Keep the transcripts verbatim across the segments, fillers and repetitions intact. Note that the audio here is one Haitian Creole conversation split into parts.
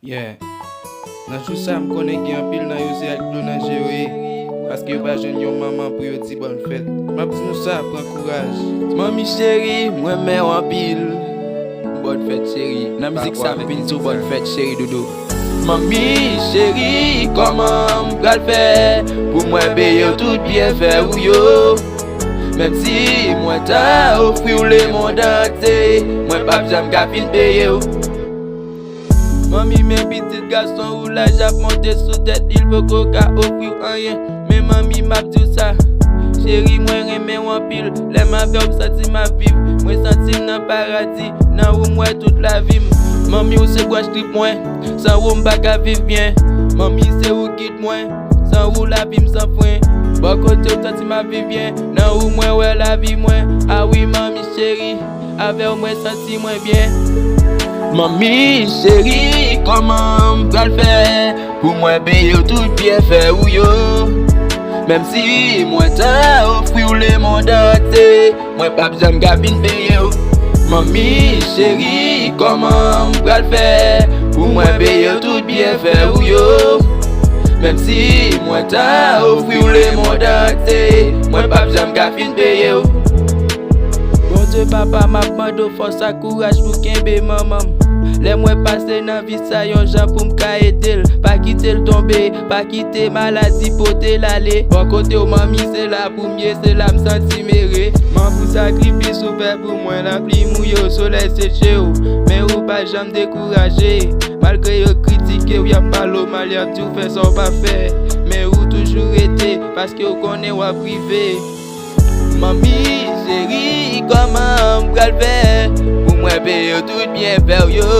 Yeah. Nan jou sa, m konnen gen anpil nan yo se ak dlo nan je yo ye, paske yo pa jwenn yon manman pou yo di bòn fèt. M ap di nou sa, pran kouraj. Manmi cheri, m renmen w anpil. Bòn fèt cheri. Nan mizik sa, m vin di w bòn fèt cheri doudou. Manmi cheri, kòman m pral fè pou mwen peye w tout byenfè ou yo? Menm si mwen ta ofri w lemonn antye, mwen p ap janm ka fin peye w. Manmi, men pitit gason ou laj ap monte sou tèt li, l poko ka ofri w anyen. Men manmi, m ap di w sa, cheri, mwen renmen w anpil. Lè m avè w, m santi m ap viv. Mwen santi m nan paradi. Nan ou m wè tout lavi m. Manmi, ou se branch trip mwen. San ou m pa ka viv byen. Manmi, se ou gid mwen. San ou lavi m san fren. Bò kote w santi m ap viv byen. Nan ou mwen wè lavi mwen. A wi, manmi cheri, avè w mwen santi mwen byen. Manmi cheri, kòman m pral fè pou mwen peye w tout byenfè ou yo? Menm si mwen ta ofri w lemonn antye, mwen p ap janm ka fin peye w. Manmi cheri, kòman m pral fè pou mwen peye w tout byenfè ou yo? Menm si mwen ta ofri w lemonn antye, mwen p ap janm ka fin peye w. Bondye papa, m ap mande w fòs ak kouraj pou kenbe manman m. Lè mwen pase nan vi sa yon jan pou m ka ede l. Pa kite l tonbe, pa kite maladi pote l ale. Bò kote w manmi, se la pou m ye, se la m santi m ere. Man pou sakrifis ou fè pou mwen, lapli mouye w, solèy seche w, men ou pa janm dekouraje. Malgre yo kritike w, y ap pale w mal, y ap di w fè sa w pa fè, men ou toujou rete, paske w konnen w ap rive. Manmi cheri, kòman m pral fè pou mwen peye w tout byenfè w yo?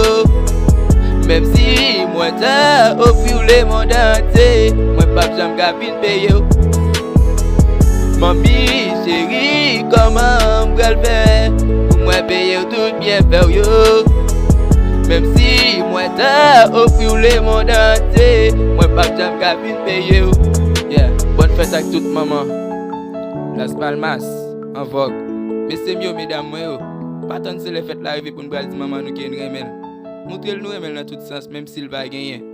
Menm si mwen ta ofri w lemonn antye, mwen p ap janm ka fin peye w. Manmi cheri, kòman m pral fè pou mwen peye w tout byenfè w yo? Menm si mwen ta ofri w lemonn antye, mwen p ap janm ka fin peye w. Yeah, bòn fèt ak tout manman. Las Palmas, an vòg. Mesye m yo, medam mwen yo, pa tann se lè fèt la rive pou n pral di manman nou ke n renmen l. Montre l nou renmen l nan tout sans, menm si l pa genyen.